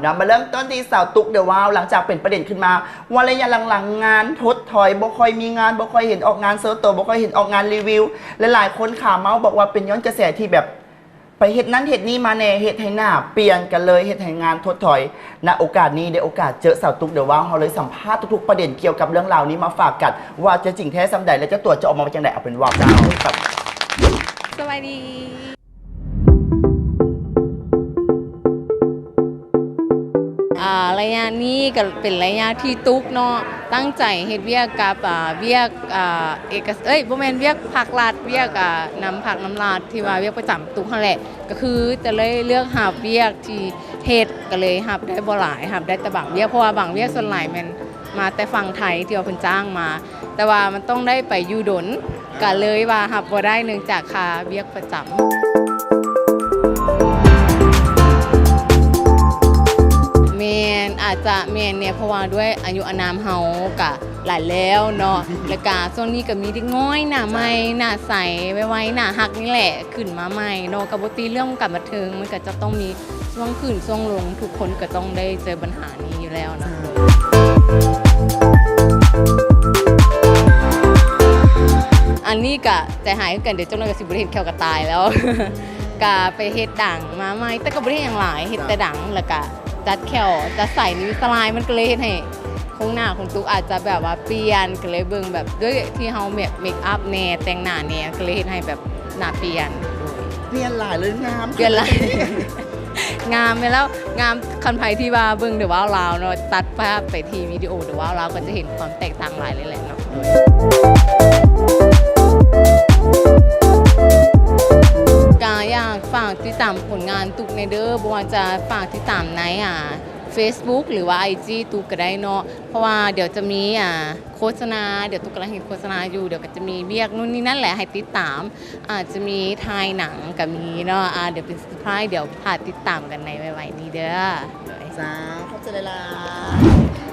ເນາະ ມາເລີ່ມຕົ້ນທີ່ສາວຕຸກເດີວ້າວ ຫຼັງຈາກເປັນປະເດັນຂຶ້ນມາວ່າໄລຍະຫຼັງໆ ງານຖົດຖອຍ ບໍ່ຄ່ອຍມີງານ ບໍ່ຄ່ອຍເຫັນອອກງານໂຊໂຕ ບໍ່ຄ່ອຍເຫັນອອກງານຣີວິວ ຫຼາຍໆຄົນຂາເມົາບອກວ່າເປັນຍ້ອນກະແສທີ່ແບບ ໄປເຮັດນັ້ນເຮັດນີ້ມາແດ່ ເຮັດໃຫ້ໜ້າປ່ຽນ ກະເລີຍເຮັດໃຫ້ງານຖົດຖອຍ. ນະໂອກາດນີ້ໄດ້ໂອກາດເຈີສາວຕຸກເດີວ້າວ ເຮົາເລີຍສຳພາດທຸກໆປະເດັນກ່ຽວກັບເລື່ອງລາວນີ້ມາຝາກກັນ ວ່າຈະຈິງແທ້ສ່ຳໃດ ແລະ ເຈົ້າຕົວຈະອອກມາວ່າຈັ່ງໃດ. ເອົາເປັນວ່າເຈົ້າ ສະບາຍດີ. ອ່າ ໄລຍະນີ້ກະເປັນໄລຍະທີ່ຕຸກເນາະ ຕັ້ງໃຈເຮັດວຽກກັບ ອ່າ ວຽກ ອ່າ ເອກະ ເອີຍ ບໍ່ແມ່ນ ວຽກພາກລັດ ວຽກ ອ່າ ນຳພັກນຳລັດ ທີ່ວ່າວຽກປະຈຳຕຸກຫັ້ນແຫຼະ ກະຄືຈະເລີຍເລືອກຮັບວຽກທີ່ເຮັດ ກະເລີຍຮັບໄດ້ບໍ່ຫຼາຍ ຮັບໄດ້ແຕ່ບາງວຽກ ເພາະວ່າບາງວຽກສ່ວນຫຼາຍແມ່ນມາແຕ່ຝັ່ງໄທ ທີ່ວ່າເພິ່ນຈ້າງມາ ແຕ່ວ່າມັນຕ້ອງໄດ້ໄປຢູ່ດົນ ກະເລີຍວ່າຮັບບໍ່ໄດ້ ເນື່ອງຈາກຄາວຽກປະຈຳ. ແມ່ນ ອາດຈະແມ່ນແດ່ ເພາະວ່າດ້ວຍອາຍຸອານາມເຮົາກະຫຼາຍແລ້ວເນາະ ແລ້ວກະຊ່ວງນີ້ກະມີເດັກນ້ອຍໜ້າໃໝ່ ໜ້າໃສ ໄວໆ ໜ້າຮັກນີ້ແຫຼະ ຂຶ້ນມາໃໝ່ເນາະ ກະບໍ່ຕິເລື່ອງວົງການບັນເທີງ ມັນກະຈະຕ້ອງມີຊ່ວງຂຶ້ນຊ່ວງລົງ ທຸກຄົນກະຕ້ອງໄດ້ເຈີບັນຫານີ້ຢູ່ແລ້ວເນາະ. ອັນນີ້ກະໃຈຫາຍຄືກັນ ດຽວຈັກໜ້ອຍກະຊິບໍ່ໄດ້ເຫັນແຂ້ວກະຕ່າຍແລ້ວ ກະໄປເຮັດດັງມາໃໝ່ ແຕ່ກະບໍ່ໄດ້ເຮັດຫຍັງຫຼາຍ ເຮັດແຕ່ດັງ ແລ້ວກະຈັດແຂ້ວ ຈັດສາຍນີ້ ສະລາຍ ມັນກະເລີຍເຮັດໃຫ້ໂຄງໜ້າຂອງຕຸກອາດຈະແບບວ່າປ່ຽນ ກະເລີຍເບິ່ງແບບ ດ້ວຍທີ່ເຮົາແບບເມກອັບແດ່ ແຕ່ງໜ້າແດ່ ກະເລີຍເຮັດໃຫ້ແບບໜ້າປ່ຽນ. ໂດຍ ປ່ຽນຫຼາຍເລີຍ ງາມ ປ່ຽນຫຼາຍ ງາມແມ່ນແລ້ວ ງາມ ຄັນໃຜທີ່ວ່າເບິ່ງເດີວ້າວລາວເນາະ ຕັດພາບໄປທີ່ວິດີໂອເດີວ້າວລາວ ກະຈະເຫັນຄວາມແຕກຕ່າງຫຼາຍເລີຍແຫຼະເນາະ. ກະຢາກຝາກຕິດຕາມຜົນງານຕຸກແດ່ເດີ ບໍ່ວ່າຈະຝາກຕິດຕາມໃນ ອ່າ ເຟສບຸກ ຫຼືວ່າໄອຈີຕຸກກະໄດ້ເນາະ ເພາະວ່າດຽວຈະມີ ອ່າ ໂຄສະນາ ດຽວຕຸກກຳລັງເຮັດໂຄສະນາຢູ່ ດຽວກະຈະມີວຽກນູ້ນນີ້ນັ້ນແຫຼະໃຫ້ຕິດຕາມ ອາດຈະມີຖ່າຍໜັງກະມີເນາະ ອ່າ ດຽວເປັນເຊີໄພຣ ດຽວຖ້າຕິດຕາມກັນໃນໄວໆນີ້ເດີ. ໂດຍ ເຈົ້າ ຂອບໃຈຫຼາຍໆ.